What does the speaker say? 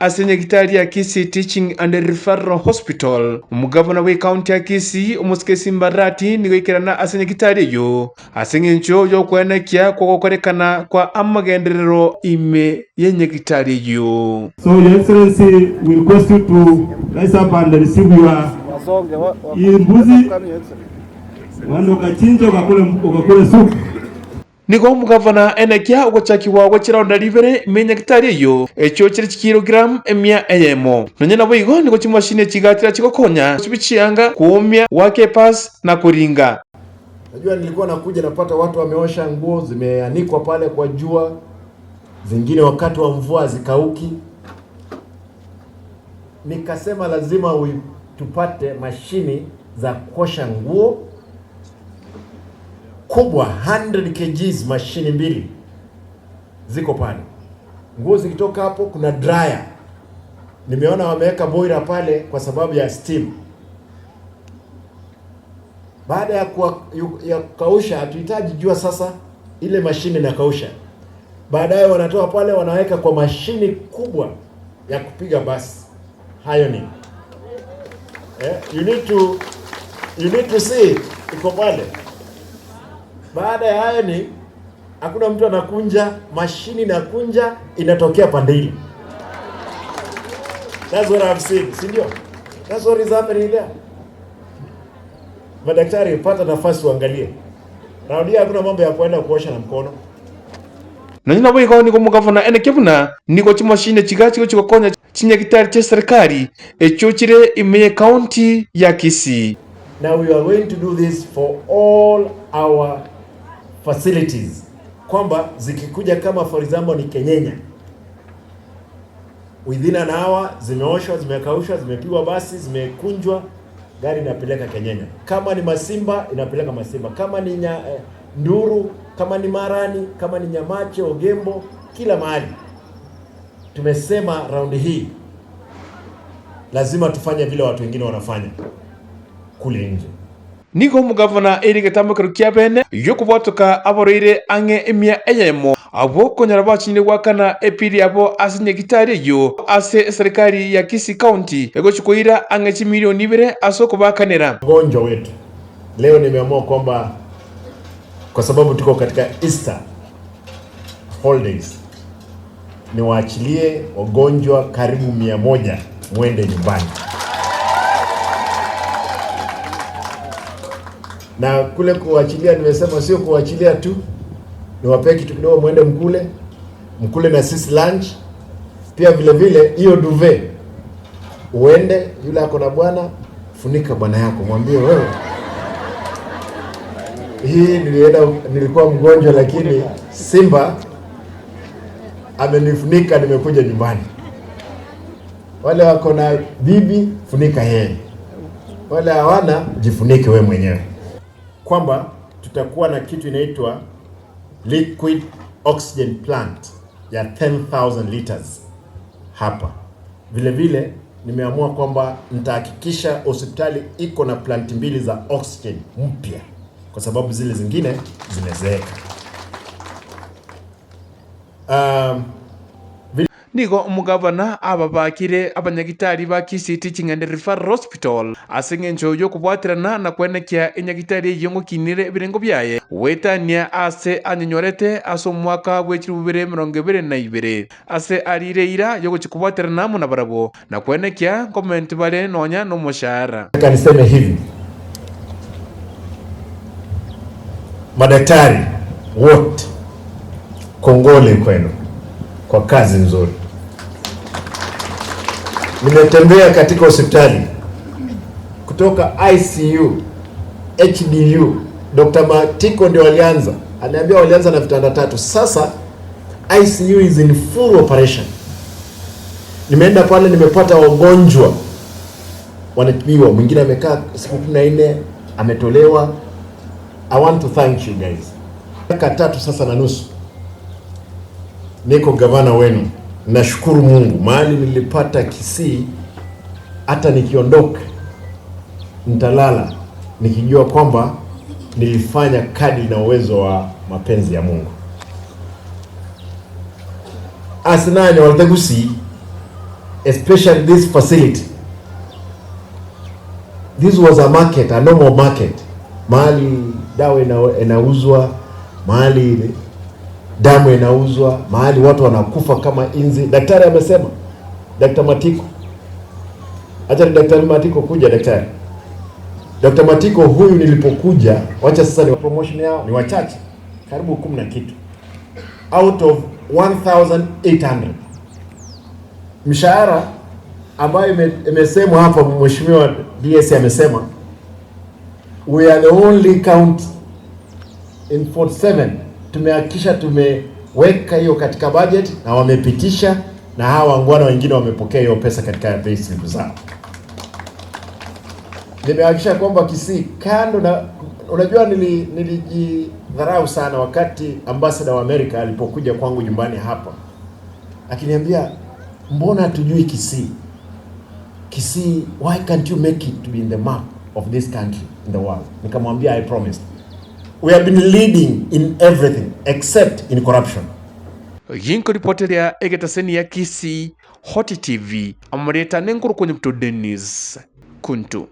Ase nyagitari ya Kisii Teaching and Referral Hospital, omogavana bw'ecounty ya Kisii omosike Simba Arati nigo aikerana ase nyagitari eyio ase eng'encho y'okwenekia kw'ogokorekana kwa amagenderero ime y'enyagitari eyio. So Your Excellency, we request you to rise up and receive your hii mbuzi, uende ukachinje ukakule supu. Nigo omogavana aenekia ogochakigwa gwe chiraunda ribere ime y'enyagitari eyio, echio chire chikilogramu emia eyemo. Nonya naboigo nigo chimashini echigatira chigokonya gosibia chianga, koomia, goaka epasi, na koringa. Najua nilikuwa nakuja napata watu wameosha nguo zimeanikwa pale kwa jua, zingine wakati wa mvua zikauki. Nikasema lazima tupate mashini za kuosha nguo kubwa 100 kgs, mashini mbili ziko pale. Nguo zikitoka hapo, kuna dryer. Nimeona wameweka boiler pale kwa sababu ya steam. Baada ya kukausha, hatuhitaji jua sasa, ile mashini inakausha. Baadaye wanatoa pale, wanaweka kwa mashini kubwa ya kupiga basi. Hayo ni you need to see iko pale. Baada ya hayo ni hakuna mtu anakunja, mashini inakunja, inatokea pande ile. That's what I've seen, si ndio? That's what is happening there. Madaktari, pata nafasi uangalie. Raundi hakuna mambo ya kuenda kuosha na mkono. Nonya naboigo nigo omogavana aenekia buna nigo chimashini chiga chigo chigokonya chinyagitari chia serikali echio chire ime y'ecounty ya Kisii. Now we are going to do this for all our facilities, kwamba zikikuja kama for example ni Kenyenya, within an hour zimeoshwa, zimekaushwa, zimepigwa basi, zimekunjwa, gari inapeleka Kenyenya. Kama ni Masimba inapeleka Masimba, kama ni Nduru, kama ni Marani, kama ni Nyamache, Ogembo, kila mahali. Tumesema raundi hii lazima tufanye vile watu wengine wanafanya kule nje. Nigo omogavana ere egetambokero kia bene yokobwatoka aborwaire ang'e emia eyemo abwo konyora bachinyire goakana epiri yabo ase nyagitari eyio ase eserikari ya Kisii County egochi koira ang'e chimilioni ibere ase okobakanera. Wagonjwa wetu leo nimeamua kwamba kwa sababu tuko katika Easter holidays, niwaachilie wagonjwa karibu 100 mwende nyumbani. Na kule kuachilia, nimesema sio kuachilia tu, niwapee kitu kidogo mwende mkule, mkule na sisi lunch. Pia vile vile hiyo duvet uende, yule ako na bwana, funika bwana yako, mwambie wewe, hii nilienda, nilikuwa mgonjwa lakini Simba amenifunika, nimekuja nyumbani. Wale wako na bibi, funika yeye, wale hawana, jifunike we mwenyewe. Kwamba tutakuwa na kitu inaitwa liquid oxygen plant ya 10,000 liters hapa. Vile vile nimeamua kwamba nitahakikisha hospitali iko na plant mbili za oxygen mpya kwa sababu zile zingine zimezeeka. Nigo omogavana ababakire abanyagitari ba Kisii Teaching and Referral Hospital ase eng'encho yokobwaterana na kwenekia enyagitari eyio ngokinire ebirengo biaye goetania ase anyenyorete ase omwaka bwa chilifu bibere emerongo ebere na ibere ase arire eira yogochi kobwaterana amo na barabwo na kwenekia nkomenti bare nonya na omoshahara. Nataka niseme hivi, madaktari wote, kongole kwenu kwa kazi nzuri. Nimetembea katika hospitali kutoka ICU, HDU. Dr. Matiko ndio alianza, aliambia walianza na vitanda 3. Sasa ICU is in full operation. Nimeenda pale nimepata wagonjwa wanatibiwa, mwingine amekaa siku 14 ametolewa. I want to thank you guys. Miaka 3 sasa na nusu niko gavana wenu. Nashukuru Mungu mahali nilipata Kisii, hata nikiondoka nitalala nikijua kwamba nilifanya kadri na uwezo wa mapenzi ya Mungu. Asinani walitegusi Especially this facility. This was a market, a normal market, mahali dawa inauzwa, mahali damu inauzwa, mahali watu wanakufa kama inzi. Daktari amesema, Dr. Matiko, acha ni Daktari Matiko kuja daktari. Dr. Matiko huyu nilipokuja, wacha sasa ni promotion yao ni wachache, karibu 10 na kitu out of 1800. Mshahara ambayo imesemwa hapa, Mheshimiwa DS amesema we are the only county in 47 tumehakikisha tumeweka hiyo katika budget na wamepitisha, na hawa wangwana wengine wamepokea hiyo pesa katika payslip zao. Nimehakikisha kwamba Kisii kando na unajua, nilijidharau sana wakati ambassador wa Amerika alipokuja kwangu nyumbani hapa akiniambia, "Mbona hatujui Kisii? Kisii, why can't you make it to be in the map of this country in the world?" Nikamwambia, "I promised. We have been leading in everything except in corruption." Ginkoripoteria egetaseni ya Kisii Hot TV, amureta nenkuru kwenye mto Dennis Kuntu.